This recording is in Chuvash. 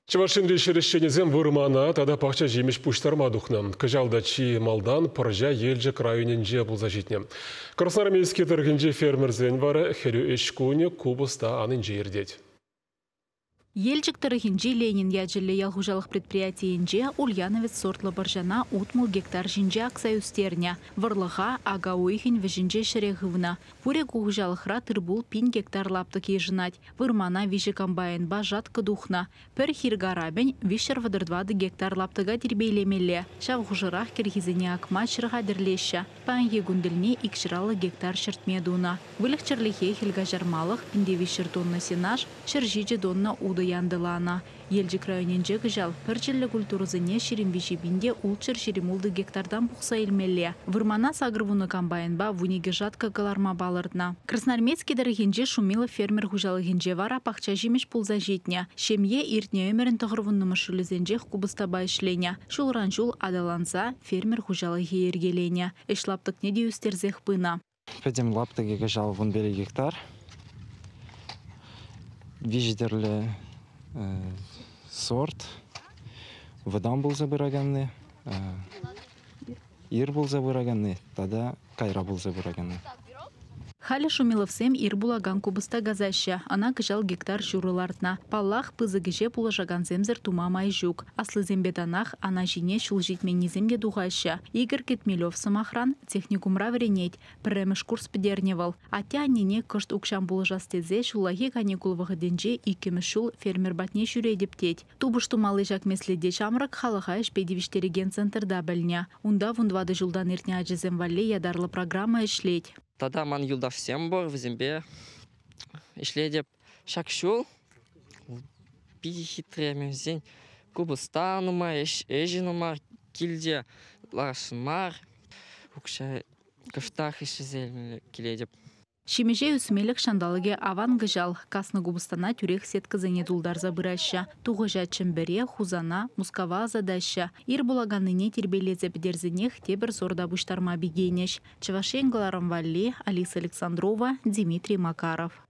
Чӑваш Енри ҫӗр ӗҫченӗсем вырмана тата пахча ҫимӗҫ пуҫтарма тухнӑ. Кӑҫал та чи малтан пӑрҫа Елчӗк районӗнче пулса ҫитнӗ. Красноармейски тӑрӑхӗнчи фермерсен вара хӗрӳ ӗҫ кунӗ купӑста анинче иртет. Елчӗк тӑрӑхӗнчи Ленин ячӗллӗ ял хуҫалӑх предприятийӗнче Ульяновец сортлӑ пӑрҫана 60 гектар ҫинче акса ӳстернӗ. Вӑрлӑха ака уйӑхӗн вӗҫӗнче ҫӗре хывнӑ. Пурӗ ку хуҫалӑхра тыр-пул 1000 гектар лаптӑк йышӑнать. Вырмана 3 комбайнпа жатка тухнӑ. Пӗр хир карапӗн 334 гектар лаптӑка тирпейлемелле. Ҫав хушӑрах кӗрхисене акма ҫӗр хатӗрлеҫҫӗ. Паянхи кун тӗлне 250 гектар ҫӗртме тунӑ. Выльӑх-чӗрлӗхе хӗл каҫармалӑх 1300 тонна сенаж, 107 тонна утӑ янтӑланӑ. Елчӗк районӗнче кӑҫал пӗрчӗллӗ культурӑсене 23 пинте 626 гектартан пухса илмелле. Вырмана 80 комбайнпа 12 жатка кӑларма палӑртнӑ. Красноармейски тӑрӑхӗнче Шумилов фермер хуҫалӑхӗнче вара пахча ҫимӗҫ пулса ҫитнӗ. Ҫемье иртнӗ ӗмӗрӗн 90-мӗш ҫулӗсенчех купӑстапа ӗҫленӗ. Ҫулран ҫул аталанса фермер хуҫалӑхӗ йӗркеленӗ. Ӗҫ лаптӑкне те ӳстерсех пынӑ. Пӗтӗм лаптӑкӗ кӑҫал 11 гектар. 3 тӗрлӗ сорт. Вӑтам пулса пыраканни, ир пулса пыраканни тата кайра пулса пыраканни. Халӗ Шумиловсем ир пулакан купӑста касаҫҫӗ. Ӑна кӑҫал гектар ҫурӑ лартнӑ. Паллах, пысӑк ӗҫе пулӑшакансемсӗр тума май ҫук. Аслисемпе танах ана ҫине ҫул ҫитменнисем те тухаҫҫӗ. Игорь Кетмелев, сӑмахран, техникумра вӗренет. Пӗрремӗш курс пӗтернӗ вӑл. Атте-аннене кӑшт укҫан пулӑшас тесе ҫуллахи каникул вӑхӑтӗнче иккӗмӗш ҫул фермер патне ҫӳретӗп тет. Тупӑш тумалли ҫак меслете ҫамрӑк халӑха ӗҫпе тивӗҫтерекен центрта пӗлнӗ. Унта 14 ҫултан иртнӗ ачасем валли ятарлӑ программа ӗҫлет. Тата ман юлташсем пур, вӗсемпе ӗҫлетӗп. Ҫак ҫул питӗ хитре, мӗншӗн купӑста нумай, ӗҫӗ нумай, килте ларасшӑн мар. Укҫа кӑштах ӗҫлесе килетӗп. Ҫимӗҫе ӳсмелӗх ҫанталӑкӗ аван кӑҫал. Каснӑ купӑстана тӳрех сеткӑсене тултарса пыраҫҫӗ. Тухӑҫа Чӗмпӗре, Хусана, Мускава ӑсатаҫҫӗ. Ир пулаканнине тирпейлесе пӗтерсенех тепӗр сорта пуҫтарма пикенӗҫ. Чӑваш Ен кӑларӑм валли Алиса Александрова, Дмитрий Макаров.